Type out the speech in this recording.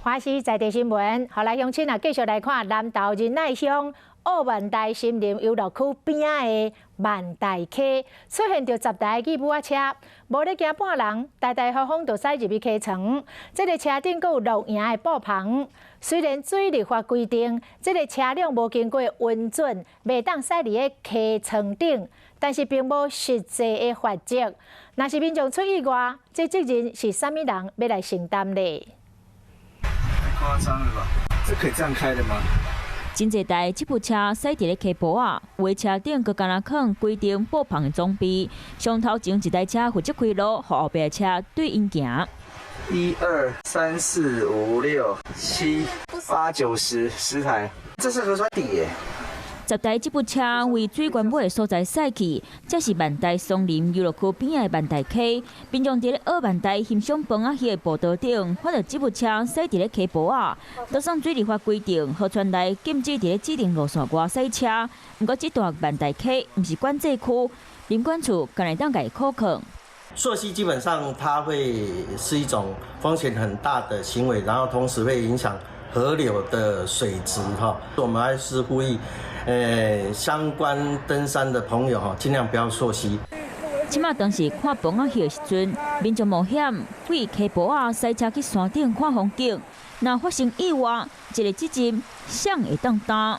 華視在地新聞，予來鄉親啊，繼續來看南投仁愛鄉僫萬代森林遊樂區邊仔的萬代溪，出現著10台吉普仔車，無咧驚半人，大大方方就駛入去溪床。這个車頂閣有露營的布棚。雖然水利法規定，這个車輛無經過允准，袂當駛佇咧溪床頂，但是並無實際的罰則。若是民眾出意外，這責任是啥物人欲來承擔咧？誇張了吧？這可以這樣開的嗎？真濟台吉普車駛佇咧溪埔仔，有的車頂閣敢若囥規頂布棚的裝備。上頭前一台車負責開路，予後壁的車對𪜶行。一二三四五六七八九十，10台，這是河川底耶。10台吉普車為水源尾的所在駛去，這是萬代松林遊樂區邊仔的萬代溪。民眾佇咧僫萬代欣賞飯仔魚的步道頂，發著吉普車駛佇咧溪埔仔。就算水利法規定，河川內禁止佇咧指定路線外駛車，毋過這段萬代溪毋是管制區，林管處敢會當共伊扣扣。溯溪基本上它會是一種風險很大的行為，然後同時會影響河流的水質哈。我們還是呼籲，相關登山的朋友哈，盡量不要溯溪。這馬當是看飯仔魚的時陣，民眾冒險對溪埔仔駛車去山頂看風景，若發生意外，這个責任誰會當擔？